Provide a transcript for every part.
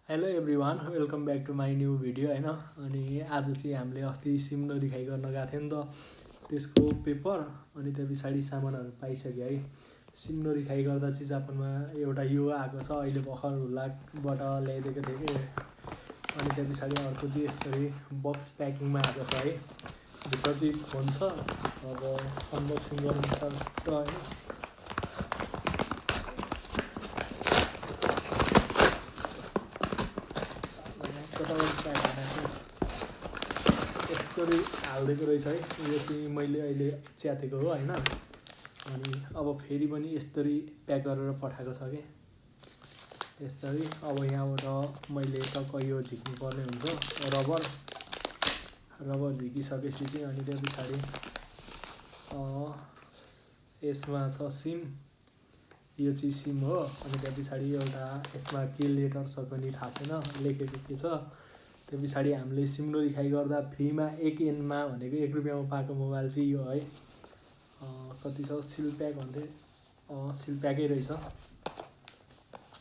Hello everyone, welcome back to my new video होइन। अनि आज चाहिँ हामीले अस्ति सिम नरिखाइ गर्न गएको थियो नि त, त्यसको पेपर अनि त्यो पछाडि सामानहरू पाइसक्यो है। सिम नरिखाइ गर्दा चाहिँ जापानमा एउटा यो आएको छ, अहिले भर्खर हुलाकबाट ल्याइदिएको थियो कि। अनि त्यो पछाडि अर्को चाहिँ यस्तरी बक्स प्याकिङमा आएको छ है। भित्र चाहिँ फोन छ, अब अनबक्सिङ गर्नु पर्छ होइन। यस्तरी हालिदिएको रहेछ है। यो चाहिँ मैले अहिले च्यातेको हो होइन। अनि अब फेरि पनि यस्तरी प्याक गरेर पठाएको छ कि यस्तरी। अब यहाँबाट मैले टक्क यो झिक्नु पर्ने हुन्छ, रबर झिकिसकेपछि चाहिँ अनि त्यो पछाडि यसमा छ सिम, यो चाहिँ सिम हो। अनि त्यो पछाडि एउटा यसमा के लेटर छ पनि थाहा छैन, लेखेको के छ। त्यो पछाडि हामीले सिम नरिखाइ गर्दा फ्रीमा 1 येनमा भनेको 1 रुपियाँमा पाएको मोबाइल चाहिँ यो है। कति छ, सिल प्याक भन्थे, सिल प्याकै रहेछ।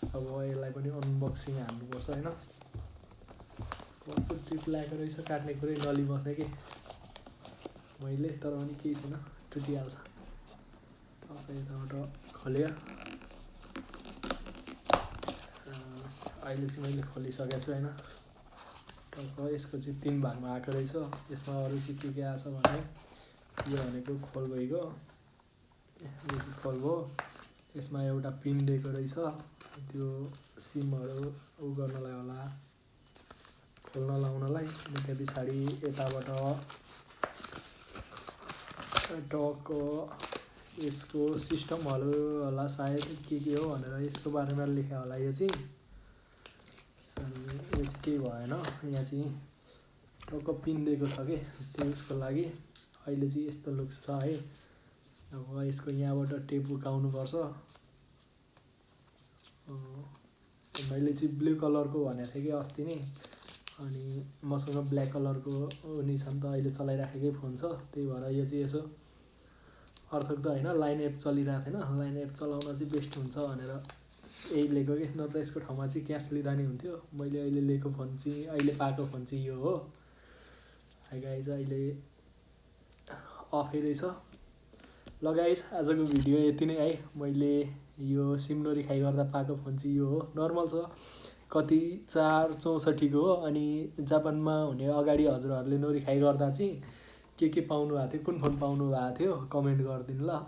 अब यसलाई पनि अनबक्सिङ हाल्नुपर्छ होइन। कस्तो ट्रिप लागेको रहेछ, काट्ने कुरै नली बसेँ कि मैले, तर पनि केही छैन, टुटिहाल्छ। अब यताबाट खोल्यो, अहिले चाहिँ मैले खोलिसकेको छु होइन। टक्क यसको चाहिँ 3 भागमा आएको रहेछ। यसमा अरू चाहिँ के आएछ भने यो भनेको खोल भइगयो, यो चाहिँ खोल भयो। यसमा एउटा पिन दिएको रहेछ, त्यो सिमहरू गर्नलाई होला, खोल्न लाउनलाई। अनि त्यो पछाडि यताबाट टक्क यसको सिस्टमहरू होला सायद, के हो भनेर यसको बारेमा लेख्या होला यो चाहिँ। अनि यो चाहिँ केही भएन, यहाँ चाहिँ टक्क पिन दिएको छ कि त्यसको लागि। अहिले चाहिँ यस्तो लुक्स छ है। अब यसको यहाँबाट टेप उकाउनुपर्छ। मैले चाहिँ ब्लू कलरको भनेको थिएँ कि अस्ति नै, अनि मसँग ब्ल्याक कलरको नि छ नि त, अहिले चलाइराखेकै फोन छ। त्यही भएर यो चाहिँ यसो अर्थक त होइन, लाइन एप चलिरहेको थिएन, लाइन एप चलाउन चाहिँ बेस्ट हुन्छ भनेर यही लिएको कि, नत्र यसको ठाउँमा चाहिँ क्यास लिँदा नि हुन्थ्यो। मैले अहिले लिएको फोन चाहिँ, अहिले पाएको फोन चाहिँ यो हो। गाइज अहिले अफै रहेछ। ल गाइज, आजको भिडियो यति नै है। मैले यो सिम नरिखाइ गर्दा पाएको फोन चाहिँ यो हो। नर्मल छ, कति 464 को हो। अनि जापानमा हुने अगाडि हजुरहरूले नरिखाइ गर्दा चाहिँ के पाउनु भएको थियो, कुन फोन पाउनु भएको थियो कमेन्ट गरिदिनु ल।